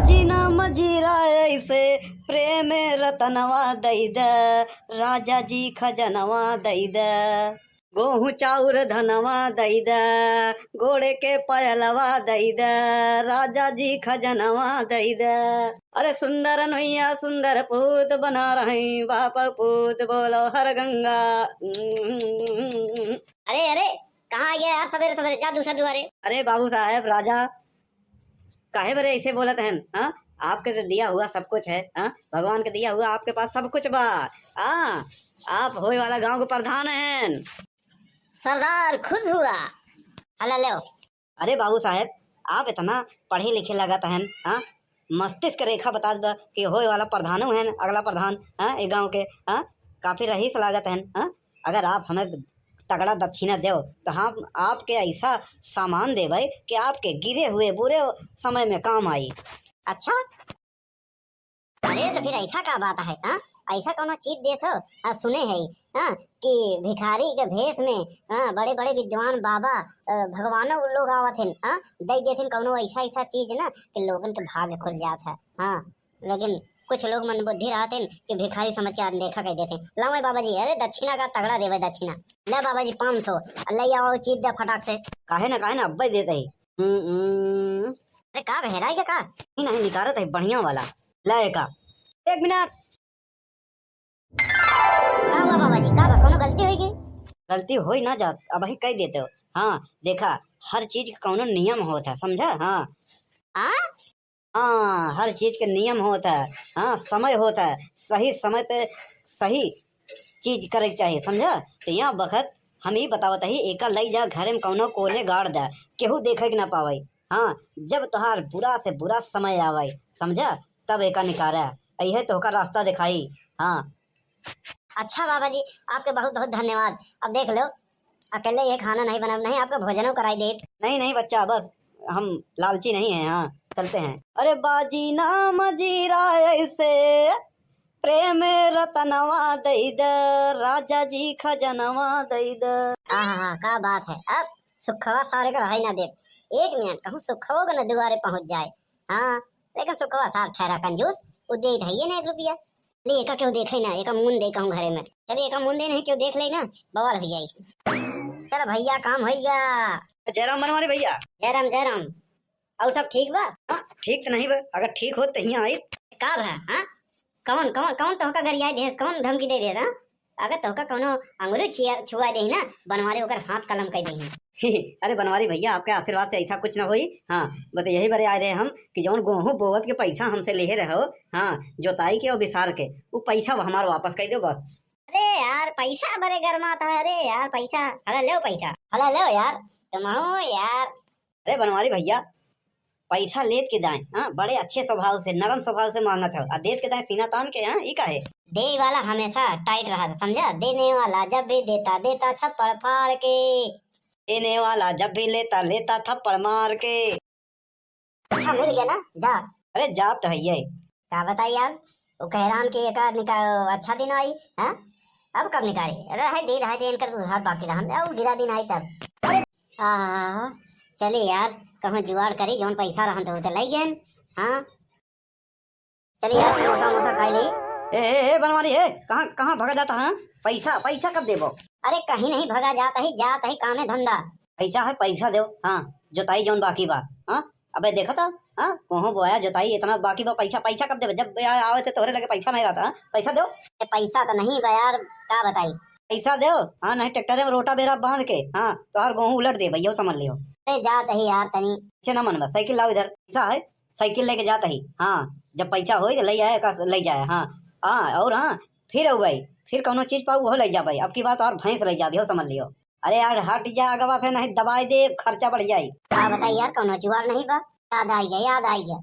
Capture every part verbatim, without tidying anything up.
जीना मजीरा ऐसे प्रेम रतनवा दई द, राजा जी खजनवा दई द। गोहूँ चाउर धनवा दई द, गोड़े के पायलवा दई द, राजा जी खजनवा दई द। अरे सुंदर नोइया सुंदर पूत बना रही, बाप पूत बोलो हर गंगा। अरे, अरे, कहाँ आ गया यार सवेरे सवेरे? जा दूसरा दुआरे। अरे बाबू साहेब, राजा, काहे बरे ऐसे बोलत हन? हाँ, आपके तो दिया हुआ सब कुछ है। हाँ, भगवान के दिया हुआ आपके पास सब कुछ बा। हाँ, आप होए वाला गांव के प्रधान हन। सरदार खुश हुआ। हला लो। अरे बाबू साहेब, आप इतना पढ़े लिखे लगत हन, हाँ, मस्तिष्क रेखा बता द कि होए वाला प्रधानो हन, अगला प्रधान, हाँ, ए गांव के, हाँ, काफी रईस लागत हन, हाँ। अगर आप हमें तगड़ा दक्षिणा देव तो हम आपके ऐसा सामान देबै कि आपके गिरे हुए बुरे समय में काम आई। अच्छा, अरे तो फिर ऐसा का बात है, हाँ? ऐसा कौनो चीज देत हो? हाँ, सुने है, हाँ, कि भिखारी के भेष में, हाँ, बड़े बड़े विद्वान बाबा, अ, भगवानो लोग आवत हैं, हाँ, दे देथिन कौनो ऐसा ऐसा चीज ना कि लोगन के भाग्य खुल जात है। हाँ, लेकिन कुछ लोग मंदबुद्धि रहत हैं कि भिखारी समझ के अनदेखा कर देते हैं। लाओ ए बाबा जी, अरे दक्षिणा का तगड़ा देवे दक्षिणा। ले बाबा जी पाँच सौ, ले आओ चीज दे फटाक से। काहे ना, काहे ना, अब्बे देते ही। हम्म, हम्म। अरे का बहराई के का? नहीं, नहीं, निकारत है बढ़िया वाला। ले एका। एक मिनट। का हुआ बाबा जी? का बा? कौनो गलती होई गई? गलती होई ना जात, अब ही कह देते हो। हाँ, देखा, हर चीज के कौनो नियम होत है, समझा? हाँ। आ? हाँ, हर चीज के नियम होत है। हाँ, समय होत है, सही समय पे सही चीज करे के चाहिए, समझा? तो यहाँ बखत हम ही बतावत ही, एका लई जा घरे में कौनो कोने गाड़ दे, केहू देखे के ना पावे। हाँ, जब तोहार बुरा से बुरा समय आवे, समझा, तब एका निकारे, यह तोहका रास्ता दिखाई। हाँ। अच्छा बाबा जी, आपके बहुत बहुत धन्यवाद। अब देख लो, अकेले ये खाना नहीं बनावे, नहीं आपका भोजनो कराई देत। नहीं, नहीं बच्चा, बस हम लालची नहीं हैं। हाँ, चलते हैं। अरे बाजी ना मजीरा ऐसे, प्रेम रतनवा दई द, राजा जी खजनवा दई द। आहा, का बात है। अब सुखवा सारे का रहाई ना दे। एक मिनट कहूँ सुखवो के न दुआरे पहुँच जाए। हाँ, लेकिन सुखवा सार ठहरा कंजूस, उ देत हइये ना एक रुपया। ले, एका केहू देखे ना, एका मुन दे कहूँ घरे में। चले, एका मुन दे नहीं, केहू देख ले ना, बवाल हो जाई। चल भैया, काम होई गया। जय राम बनवारी भैया। जय राम, जय राम। और सब ठीक बा? हाँ, ठीक तो नहीं बा, अगर ठीक होत तो हियाँ आई। का भा, हाँ? कौन, कौन, कौन तोहका गरियाई देहस, कौन धमकी दे देहस, हाँ? अगर तोहका कौनो अंगुरी छिया-, छुआ देही ना, बनवारी ओकर हाथ कलम कर देही। अरे बनवारी भैया, आपके आशीर्वाद से ऐसा कुछ ना होई। हाँ, बस यही बरे आए रहे हम कि जौन गोहूँ बोवत के पैसा हमसे लेहे रहो, हाँ, जोताई के और बिसार के, वो पैसा हमार वापस कर दो बस। अरे यार, पैसा बरे गरमात है। अरे यार, पैसा, हला लेव पैसा, हला लेव यार, तुम हो यार। अरे बनवारी भैया, पैसा लेत के दाएं, हाँ, बड़े अच्छे स्वभाव से, नरम स्वभाव से मांगत हो, आ देत के दाएं सीना तान के, हाँ, ई काहे? देई वाला हमेशा टाइट रहा, समझा? देने वाला जब भी देता, देता छप्पड़ फाड़ के। देने वाला जब भी लेता, लेता थप्पड़ मार के। अच्छा, मिल गया ना, जा। अरे, जा तो है ये। का बताई यार, वो कह रहा कि एका निका-, अच्छा दिन आई, हाँ? अब कब निकाली? रहे दे, रहे दे, इनकर उधार बाकी रहन, अब गिरा दिन आई तब। अरे, हाँ, हाँ, हाँ, चले यार, कहूँ जुगाड़ करी, जौन पैसा रहन तो उसे लई गए, हाँ। चले यार, समोसा वमोसा खाई ले। ए, ए, ए, बनवारी, ए, कहाँ, कहाँ भगा जाता है? पैसा, पैसा कब देबो? अरे, कहीं नहीं भगा जाता ही, जाता ही कामे धंधा। पैसा है, पैसा देव, हाँ, जोताई जौन बाकी बा, हाँ, अबे देखा था, हाँ, कोहो बोया जोताई इतना बाकी बा, पैसा, पैसा कब देबे? जब आ-, आवे थे तोहरे लगे पैसा नहीं रहता, हाँ? पैसा दो। ए, पैसा तो नहीं बा यार, का बताई? पैसा दो, हाँ, नहीं ट्रैक्टर में रोटा बेरा बांध के, हाँ, तोहार गोहूँ उलट देबे, यो समझ लियो। अरे जात ही यार तनी। पीछे ना मन बा, साइकिल लाओ इधर, पैसा है, साइकिल लेके जात ही, हाँ, जब पैसा होई तो ले आए, का ले जाए, हाँ, हाँ, और हाँ, फिर अउबे, फिर कौनो चीज पाऊ, वो ले जाबे, अब की बात और भैंस ले जाबे, हो समझ लियो। अरे यार, हट जा अगवा से, नहीं दबाई दे, खर्चा बढ़ जाई। का बताई यार, कौनो जुगाड़ नहीं बा। याद आई गया, याद आई गया।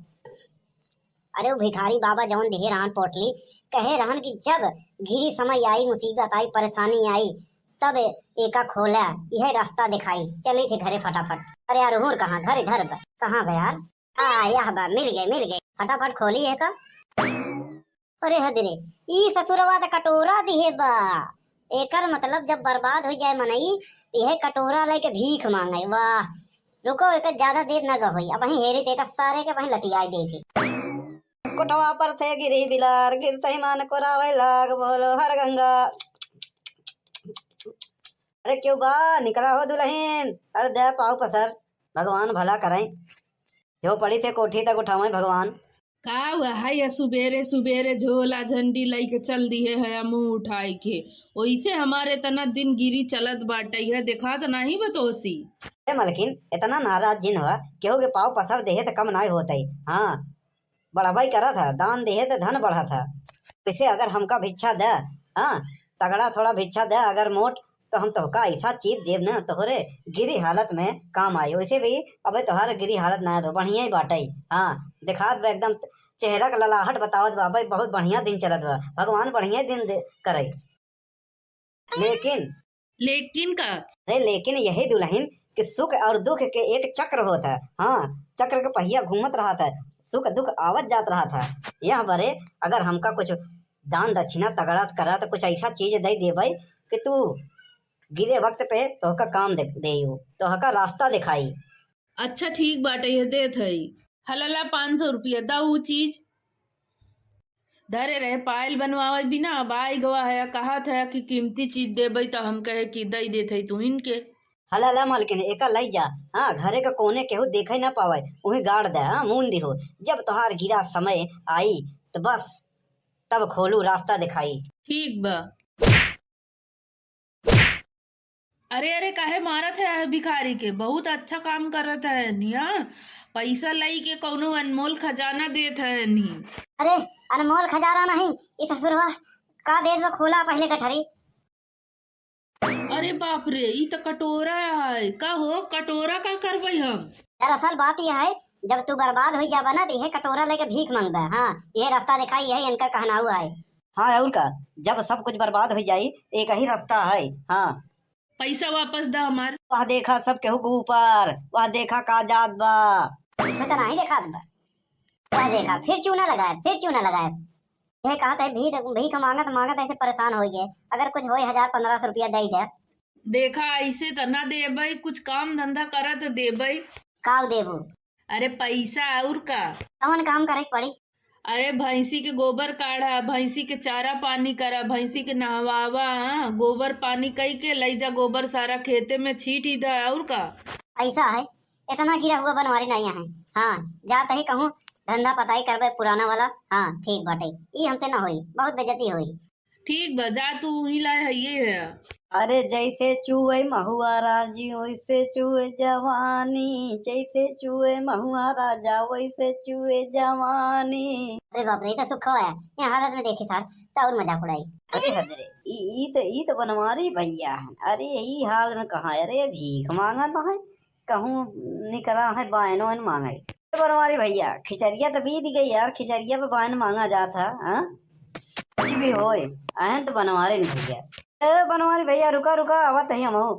अरे वो भिखारी बाबा जौन दिहे रहन पोटली, कहे रहन कि जब घिरी समय आई, मुसीबत आई, परेशानी आई, तब एका खोला, यह रास्ता दिखाई। चली थे घरे फटाफट। अरे यार, उहुर कहाँ, घर इधर बा। कहाँ बा यार? आ, यह बा, मिल गए, मिल गए। फटाफट खोली एका। अरे हद रे, ई ससुरवा त कटोरा दिहे बा। एकर मतलब जब बर्बाद हो जाए मनई, त यह कटोरा लेके भीख मांगे। वाह, रुको, एकर ज्यादा देर न होई। अब वहीं हेरी ते एकर सारे के वहीं लतियाई दे थी। कोठवा पर से गिरी बिलार, गिरतही मान कोरावे लाग, बोलो हर गंगा। अरे क्यों बा, निकला हो दुलहिन, अरे दे पाँव पसर, भगवान भला करइ। जो पड़ी से कोठी तक उठावइ भगवान। का हुआ है, या सुबेरे सुबेरे झोला झंडी लइके चल दिहे है, मुँह उठाइ के। ओइसे हमारे इतना दिन गिरी चलत बाटइ है, देखात नाहीं बतोसी। ए मलकिन, इतना नाराज जिन हुआ, केहू के पाँव पसर देहे त कम नाहीं होतइ। हाँ, बढ़ाबइ करत ह, दान देहे त धन बढ़त ह। वइसे अगर हमका भिक्षा दे, हाँ, तगड़ा थोड़ा भिक्षा दे, अगर मोट, तो हम तोहका अइसा चीज देब न, तोहरे गिरी हालत में काम आई। वइसे भी अबे तोहार गिरी हालत ना बा, बढ़िया ही बाटइ। हाँ, देखात बा एकदम चेहरा क ललाहट बतावत बा, अबे बहुत बढ़िया दिन चलत बा, भगवान बढ़िया दिन दे, करइ। लेकिन लेकिन का? अरे लेकिन यही दुलहिन कि सुख और दुख के एक चक्र होत है। हाँ, चक्र के पहिया घूमत रहत है, सुख दुख आवत जात रहत है। यह बरे अगर हमका कुछ दान दक्षिणा तगड़ा करा त कुछ अइसा चीज दइ देबइ कि तू गिरे वक्त पे तोहका काम दे, देइउ, तोहका रास्ता देखाई। अच्छा ठीक बाटइ, ये देत हई। हलला पाँच सौ रुपया दा ऊ चीज। धरे रहे पायल बनवावे बिना, अब आइ गवा है, कहत है कि कीमती चीज देबइ त हम कहे कि दइ देत हई तुहिन के। हला ला मलकिन, एका लइ जा। हाँ, घरे क कोने केहू देखइ ना पावइ, उहीं गाड़ दे, हाँ, मून दिहो। जब तोहार गिरा समय आई त बस तब खोलू रास्ता देखाई। ठीक बा। अरे अरे, काहे मारत है भिखारी के? बहुत अच्छा काम करत है निया, पैसा लइके कउनो अनमोल खजाना देत है नी। अरे अनमोल खजाना नहीं, ई ससुरवा का देत बा, खोला पहिले गठरी। अरे बाप रे, ई त कटोरा है। का हो, कटोरा का करबइ हम? दरअसल बात यह है, जब तू बर्बाद होइ जाबा ना, त यह कटोरा लेके भीख मांगबा। हाँ, यह रास्ता देखाई, यह इनका कहनाऊ है। हाँ, और का, जब सब कुछ बर्बाद होइ जाई, एक ही रास्ता है। हाँ। पैसा वापस दा हमार। वह देखा सब केहू के ऊपर, वह देखा का जात बा। कुछ तो नहीं देखात बा। वह देखा, फिर चूना लगाए, फिर चूना लगाए। यह कहत है, भीख, भीख मांगत मांगत ऐसे परेशान होइ गए, अगर कुछ होए हजार पन्द्रह सौ रुपया दइ दे। देखा, ऐसे त ना देबइ, कुछ काम धंधा करत देबइ। काउ देबू? अरे पैसा, और का? कौन काम करे के पड़ी? अरे भैंसी के गोबर काढ़ा, भैंसी के चारा पानी करा, भैंसी के नहवावा, हाँ, गोबर पानी कइ के लइ जा, गोबर सारा खेते में छीट ही दा, और का? ऐसा है, इतना गिरा हुआ बनवारी नहीं है। हाँ, जात ही कहूँ धंधा पताई करबे पुराना वाला। हाँ, ठीक बाटे, ई हमसे ना होई, बहुत बेइज्जती होई। ठीक बा, जा तू उही लाए हइये है। अरे जैसे चुए महुआ राजी, वैसे चुए जवानी, जैसे चुए महुआ राजा, वैसे चुए जवानी। अरे बाप रे, ई तो सुख है, यहाँ हालत में देखी सार, तो और मजाक उड़ाई। अरे हद रे, ई, ई तो, ई तो बनवारी भैया है। अरे ई हाल में कहाँ, अरे भीख मांगत है, कहूँ निकरा है बायनो इन मांगे। ए बनवारी भैया, खिचड़िया तो बीत गई यार, खिचड़िया पे बायन मांगा जात है, हाँ? कुछ भी होए, अहन तो बनवारी नहीं भैया। ए बनवारी भैया, रुका, रुका, आवत है हमहू।